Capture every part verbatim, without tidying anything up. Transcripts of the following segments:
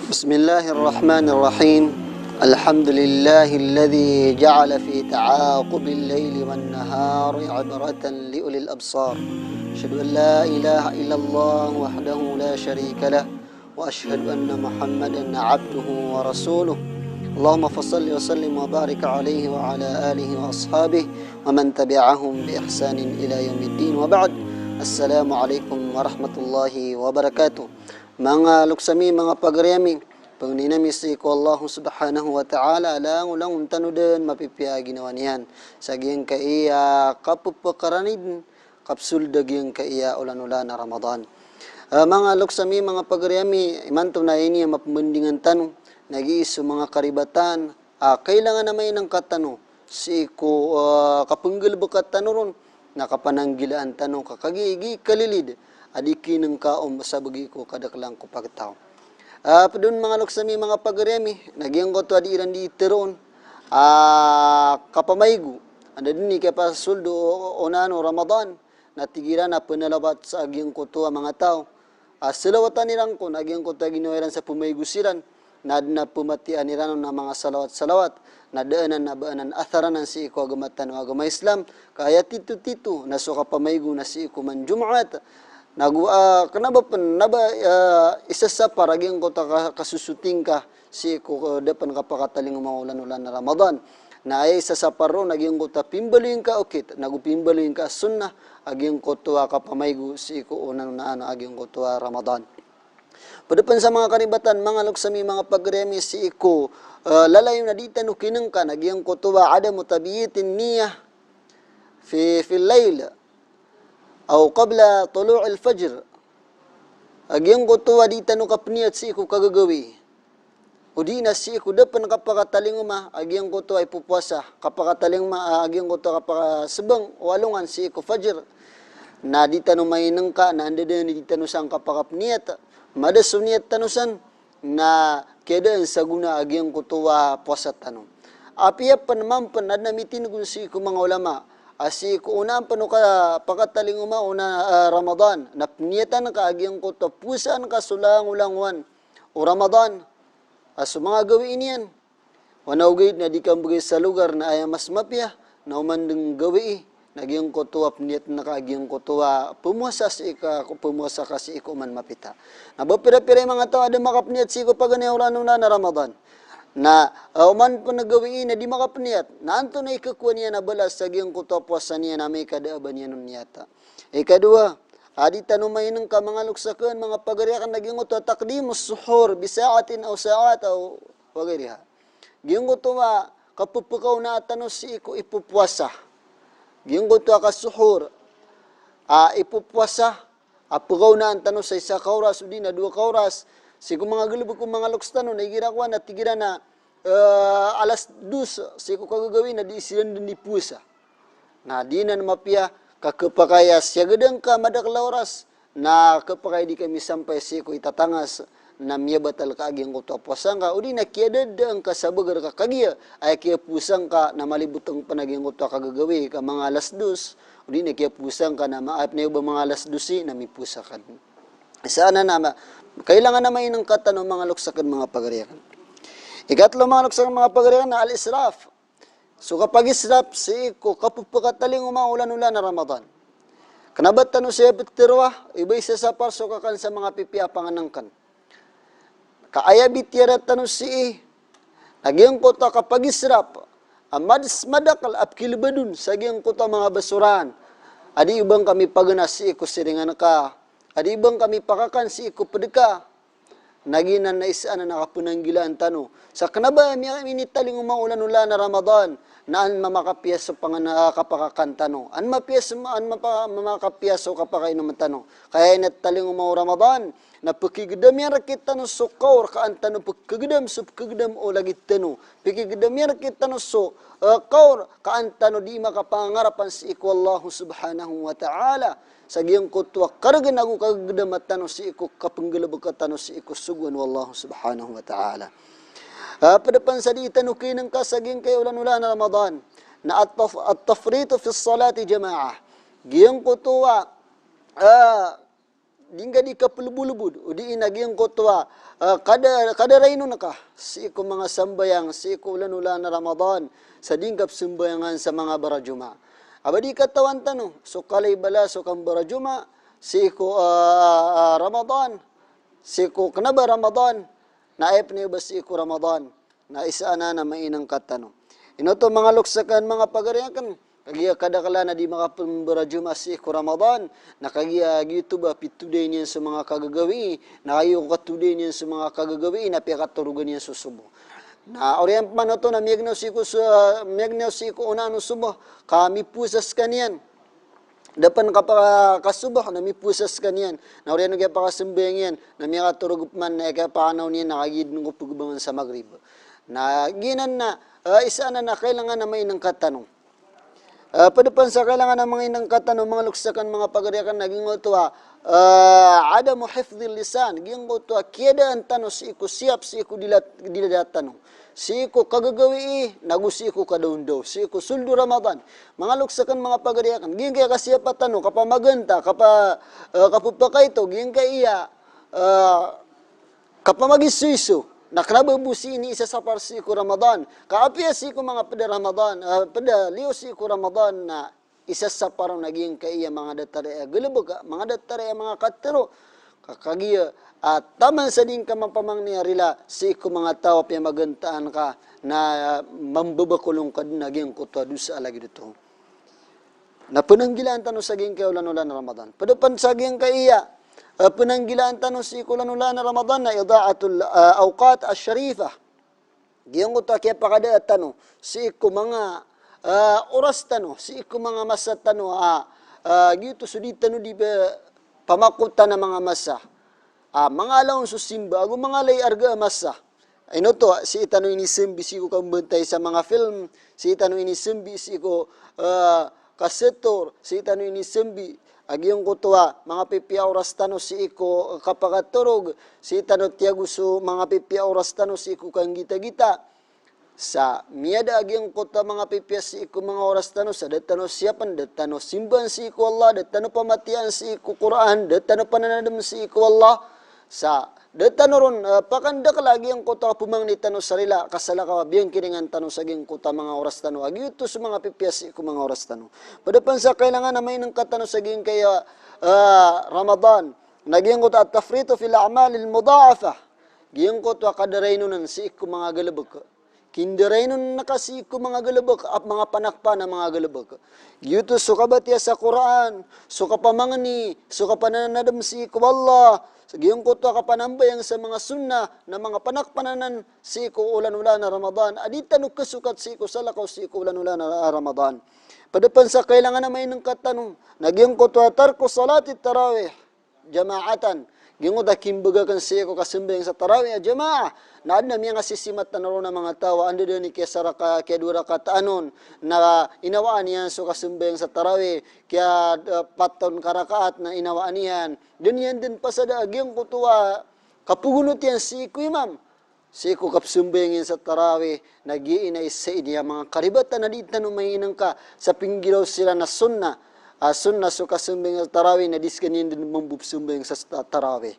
بسم الله الرحمن الرحيم. الحمد لله الذي جعل في تعاقب الليل والنهار عبرة لأولي الأبصار. أشهد أن لا إله إلا الله وحده لا شريك له، وأشهد أن محمدا عبده ورسوله. اللهم فصل وسلم وبارك عليه وعلى آله وأصحابه ومن تبعهم بإحسان إلى يوم الدين، وبعد. السلام عليكم ورحمة الله وبركاته. Manga loks ami, manga pagari ami, pangnin ami sii ko Allah Subhanahu wa Ta'ala a langolangon tano dn mapipiya a ginawa niyan sa giyangkaya kapepakaranid, kapsold a giyangkaya olan-olan a Ramadan. Ah, manga loks ami, manga pagari ami, imanto na ini a mapembandingan tano, na gii so manga karibatan, ah, kailangan a mainengka tano sii ko, ah, kapenggalebeka tano ron, na kapananggilaan tano ka kagiya gii kalilid a di kinengka o sabagi ko kadaklan ko pagtaw. Ah, ped on manga loks ami, manga pagari ami, na giyangkoto a di iran di teroon a kapamaygo, anda dn i kapasold o, o, onaan o Ramadan, na tig iran a penalawat sa giyangkoto a manga taw. Ah, salawatan iran kon a giyangkoto a ginawa iran sa pemaygo siran, na adn a pematiyaan iran on a manga salawat-salawat, na da anan a ba anan athar anan sii ko agama tano a agama Islam, ka aya tito-tito na so kapamaygo na sii ko man Jumaat, nago, ah, kena ba pen, na ba, ah, isasapar a giyangkoto a ka-, kasusuting ka sii ko, eh, da pen kapakatalingoma o olan-olan a Ramadan. Na aya isasapar ron a giyangkoto a pimbaloy ngka a okit, nago pimbaloy ngka a sunnah, a giyangkoto a kapamaygo sii ko onaan a giyangkoto a Ramadan. Ped pen sa manga karibatan, manga loks ami, manga pagari ami, sii ko, eh, lalayon a di tano kinengka, na giyangkoto a adamu tabyitin niyyah fi, fil layl aw qabla tulu'il fajr. A giyangkoto a di tano kapeniyat sii ko kagagawii, odi na sii ko da pen kapakatalingoma a giyangkoto a ipopuasa, kapakatalingoma, ah, a giyangkoto a kapakasebang o alongan sii ko fajr. Na di tano mainengka, na anda dn i di tano san kapakapeniyat, mada so niyat tano san, na kiyadaan sa gona a giyangkoto a puasa tano. Apiya pen mampen, adn a mitindeg on sii ko manga ulama a sii ko onaan pen o kapakatalingoma o onaan, ah, Ramadan, na peniyatan ka a giyangkoto a powasaan ka so langolangowan o Ramadan, a so manga gawii niyan. Wana ogaid na di kambegay sa logar na aya mas mapiya na oman den gawii na giyangkoto a peniyat na ka giyangkoto a pemowasa sii ka, pemowasa ka sii ko oman mapita. Na ba pira-pira i manga taw a da makapeniyat sii ko paganay a olan-olan a Ramadan. Na, ah, oman pen gawii na di makapeniyat, na antonaa i kekowa niyan a balas sa giyangkoto a powasa niyan amay ka da a ba niyan on niyata? Ikadowa, a di tano mainengka, manga loks aken, manga pagari aken, na giyangkoto a taqdimus suhur bi sa'atin aw sa'at aw wa ghayriha. Giyangkoto a kapepekaonaan tano sii ko ipopuasa. Giyangkoto a kasuhur, a ipopuasa, a pekaonaan tano sa isa ka oras odi na dowa ka oras. Sii ko manga galebek o manga loks tano na igira kowan na tig iran a, eh, alas dos sii ko kagagawii na di siran den di powasa. Na di nan mapiya ka kepakay a siyagadan ka madakel a oras, na kepakay di ka misampay sii ko itatangas, na miyabatal ka a giyangkoto a powasa ngka, odi na kiyadadaan ka sa bager ka kagiya aya kiyapowasa ngka na maliboteng pen a giyangkoto a kagagawii ka manga alas dos, odi na kiyapowasa ngka na ma-, aya pen a ba manga alas dos i na mipowasa ka. Isa anan a ma-, kailangan a mainengka tano, manga loks aken, manga pagari aken. Ikatlo, manga loks aken, manga pagari aken, na al-israf. So kapagisrap sii ko kapepekatalingoma o olan-olan a Ramadan. Kena ba tano saya peteroa, i ba isasapar so kakan sa manga pipiya a pangenengken. Ka aya bitiyara tano sii, na giyangkoto a kapagisrap a mad-, madakel a pekilebed on sa giyangkoto a manga basoraan a di o ba ngka mipagena sii ko siringan ka, a di o ba ngka mipakakan sii ko ped ka. Na giyanan na isa anan a kapenanggilaan tano. Sa kena ba mi-, minitalingoma o olan-olan a Ramadan, na an mamakapiya so pangan-, ah, kapakakan tano. An mapiya so, an mapa-, mamakapiya so kapakainom tano. Ka aya initalingoma o Ramadan, na pekigedam iyan rektano so kaor ka an tano pekegedam so pekegedam o lagid tano. Pekigedam iyan rektano so, eh, kaor ka an tano di makapangarapan sii ko Allah Subhanahu wa Ta'ala. Sa giyangkoto a karegen ago kagegedama tano sii ko kapenggalebeka tano sii ko sogoan o Allah Subhanahu wa Ta'ala. Ah, ped pen sa di tano kinengka sa giyangkai olan-olan a Ramadan na at-taf-, at-tafritu fi salati jama'ah. Giyangkoto a, ah, Di ngka di kapelebolebod, o di na giyangkoto a, ah, kada, kada rainon ka sii ko manga sambayang, sii ko olan-olan a Ramadan, sa di ngka pesambayangan sa manga barajuma. A ba di katawan tano so kala i bala so kambarajuma sii ko, ah, ah, Ramadan, sii ko kena ba Ramadan, na aya pen i ba sii ko Ramadan. Na isa anan a mainengka tano. Ino oto manga lokes aken, manga pagari aken, kagiya kadaklan a di makapembarajuma sii ko Ramadan, na kagiya giyoto ba pitoday niyan so manga kagagawii, na kagiya katoday niyan so manga kagagawii, na piyakatorogan iyan so sobo. Na oriyan pman oto na miyaginaw sii ko so, miyaginaw sii ko onaan o sobo, ka mipowasa sekaniyan. Da pen kapaka-, kasobo na mipowasa sekaniyan. Na oriyan o kiyapakasambayang iyan, na miyakatorog pman na kiyapakanaw niyan na kagiya den ko pegebangen sa Maghrib. Na giyanan na, eh, isa anan a kailangan a mainengka tano. Eh, ped pen sa kailangan a mainengka tano, manga lokes aken, manga pagari aken, na giyangkoto a, eh, adamu hifdhil lisan, giyangkoto a kiyadaan tano sii ko siyap, sii ko dila, dila tano. Sii ko kagagawii, nago sii ko kadaondaw, sii ko sold o Ramadan. Manga lokes aken, manga pagari aken, giyangkaya kasiyapa tano, kapamaganta, kapa-, eh, kapepakaito, giyangkaya, eh, kapamagisoiso, na kena ba bo sii ini isasapar sii ko Ramadan. Ka apiya sii ko manga peda Ramadan, eh, peda liyo sii ko Ramadan, na isasapar on a giyangkaya manga datar a galebek, manga datar a manga katero. Ka kagiya, ah, taman sa di ngka mapamangni a rila sii ko manga taw a piyamagantaan ka, na, ah, mambebekolong ka den a giyangkoto a dosa a lagid oto. Na penanggilaan tano sa giyangkaya olan-olan a Ramadan. Ped pen sa giyangkaya, ah, penanggilaan tano sii ko olan-olan a Ramadan na ida'atul, ah, awqat ash-sharifah. Giyangkoto a kiyapakada tano sii ko manga, ah, oras tano, sii ko manga masa tano, ah, ah, giyoto so di tano di pe-, pamakotan a manga masa. Ah, manga alaon so simba, ago manga ala i arga a masa. Ino oto, sii tano inisambi sii ko kambantay sa manga film, sii tano inisambi sii ko, ah, kasetor, sii tano inisambi a giyangkoto a manga pipiya oras tano sii ko kapakatorog, sii tano tiyago so manga pipiya oras tano sii ko kanggitagita. Sa miyada a giyangkoto a manga pipiya sii ko manga oras tano, sa da tano siyapen, da tano simban sii ko Allah, da tano pamatiyaan sii ko Qur'an, da tano pananadem sii ko Allah. Sa da tano ron, eh, pakandakel a giyangkoto a pemangni tano sa rila, ka salakaw a biyangkiringan tano sa giyangkoto a manga oras tano a giyoto so manga pipiya sii ko manga oras tano. Ped pen sa kailangan a mainengka tano sa giyangkaya, eh, Ramadan, na giyangkoto a at-tafritu fil a'malil mudha'afah. Giyangkoto a kada rainonen sii ko manga galebek. Kindarainon ka sii ko manga galebek, a manga panakpan a manga galebek. Giyoto so kabatiya sa Qur'an, so kapamangni, so kapananadem sii ko Allah, sa giyangkoto a kapanambayang sa manga sunnah, na manga panakpan anan sii ko olan-olan a Ramadan, a di tano kesokat sii ko salakaw sii ko olan-olan a Ramadan. Ped pen sa kailangan a mainengka tano, na giyangkoto a tarku salati tarawih jama'atan. Giyangkoto a kimbegaken sii ko kasambayang sa tarawih a jamaah. Na aden a miyangasisimatan ron a manga taw a anda den i kiyasaraka, kiyadowa rakaat anon, na inawaan iyan so kasambayang sa tarawih, kiya, eh, pat on ka rakaat na inawaan iyan. Den iyan den pasada a giyangkoto a kapegonot iyan sii ko imam. Sii ko kapsambayang iyan sa tarawih, na giya i isa ini a manga karibatan a di tano mainengka sa pinggiraw siran a sunnah. Ah, sunnah so kasambayang sa tarawih, na di sekaniyan den mambo pesambayang sa ta-, tarawih.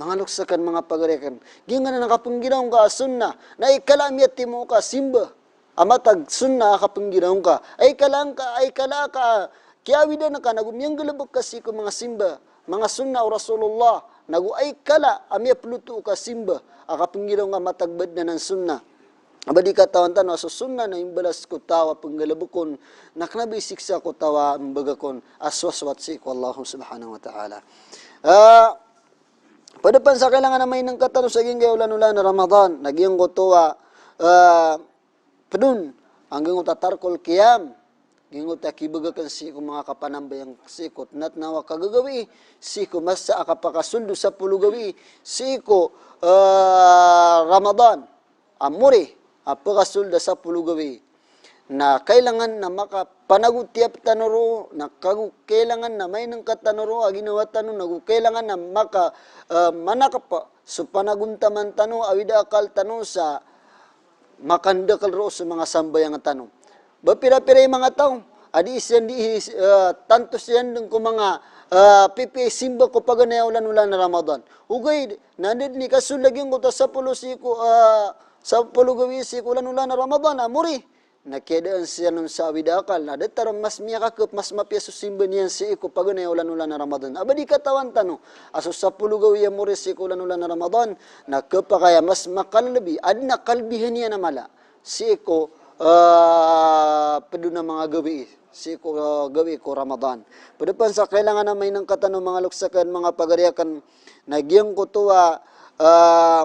Manga lokes aken, manga pagari aken, giyangkanan a kapenggiraw ngka a sunnah, na aya kala a miyatimo ka a simba a matag sunnah a kapenggiraw ngka. Aya kala ngka, aya kala ka a kiyawidan ka nago miyanggalebek ka sii ko manga simba, manga sunnah o Rasulullah, nago aya kala a miyapeloto ka a simba a kapenggiraw ngka a matag ba aden anan sunnah. A ba di katawan tano a so sunnah na imbalas ko taw a penggalebek on, na kena ba i siksa ko taw a mbegak on a sowasowat sii ko Allah subhanahu wa ta'ala. Ah, ped pen sa kailangan a mainengka tano sa giyangkaya olan-olan a Ramadan, na giyangkoto a, ah, ped on a giyangkoto a tarkul qiyam, giyangkoto a kibegaken sii ko manga kapanambayang sii ko tenatnaw a kagagawii, sii ko masa a kapakasold o sapolo gawii sii ko, eh, Ramadan a mori a pekasold a sapolo gawii. Na kailangan na makapanago tiyap tano ro, na kago kailangan na mainengka tano ro a ginawa tano, nago kailangan na maka, eh, manakep so panagontaman tano, awid a akal tano sa makandakel ro so manga sambayang tano. Ba pira-pira i manga taw A di siyan di, eh, tanto siyan dn ko manga, eh, pipiya i simba ko paganay a olan-olan a Ramadan. Ogaid na da dn i kasold a giyangkoto a sapolo sii ko, eh, sapolo gawii sii ko olan-olan a Ramadan a mori. Na kiyadaan siran on sa awid a akal. Na datar mas miyakakep, mas mapiya so simba niyan sii ko paganay a olan-olan a Ramadan. A ba di katawan tano a so sapolo gawii a mori sii ko olan-olan a Ramadan na kepakay a mas makalbi, adn a kalbihan iyan a mala sii ko, eh, pd on a manga gawii, sii ko, eh, gawii ko Ramadan. Pd pn sa kailangan a mainengka tano manga loks akn, manga pagari akn, na giyangkoto a, eh,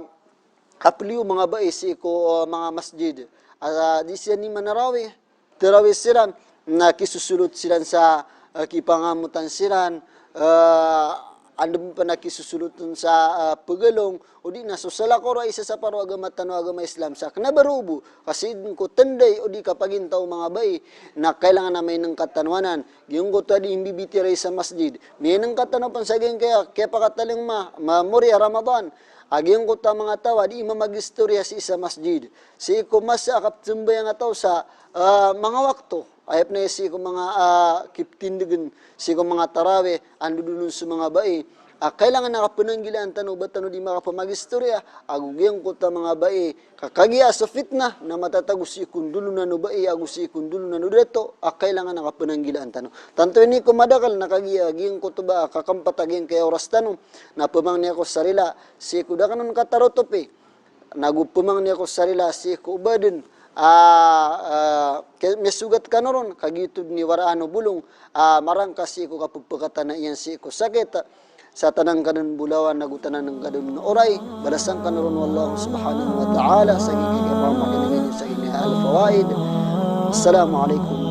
kapliyo manga bai sii ko, eh, manga masjid. A di siran i manarawih, tarawih siran, na kisosolot siran sa, eh, kipangamotan siran, eh, anda pn a kisosolot on sa, eh, pegalong, o di na so salakaw ron a isa sa paro agama tano a agama Islam sa kena ba roo bo, ka sii dn ko tenday o di kapagintaw o manga bai, na kailangan a mainengka tano anan. Giyangkoto a di imbibitiyarai sa masjid. Mainengka tano pn sa giyangkaya, kiyapakatalingoma, ma, mori a Ramadan. A giyangkoto a manga taw a di mamagistoriya sii sa masjid. Sii ko masa a kapsambayang a taw sa, ah, manga wakto. Aya pn aya sii ko manga, ah, kiptindegen, sii ko manga tarawih, andodon on so manga bai. A kailangan a kapenanggilaan tano, ba tano di makapamagistoriya, ago giyangkoto a manga bai, ka kagiya so fitnah, na matatago sii ko ndolonan o bai, ago sii ko ndolonan o dato, a kailangan a kapenanggilaan tano. Tanto ini ko madakl na kagiya giyangkoto ba a kakampat a giyangkaya oras tano, na pemangni ako sa rila, sii ko da kano on katarotopi, nago pemangni ako sa rila sii ko oba den, ah, ah, ke-, misogat kano ron, ka giyoto den i waraan o bolong, ah, marangka sii ko kapepekatana iyan sii ko sakit, sa tanan ka den bolawan, nago tanan ka den oray, balasan kano ron o Allah subhanahu wa ta'ala, sa giyangkaya kapamakineg iyan sa giyangkaya Al-Fawaid. Assalamu alaikum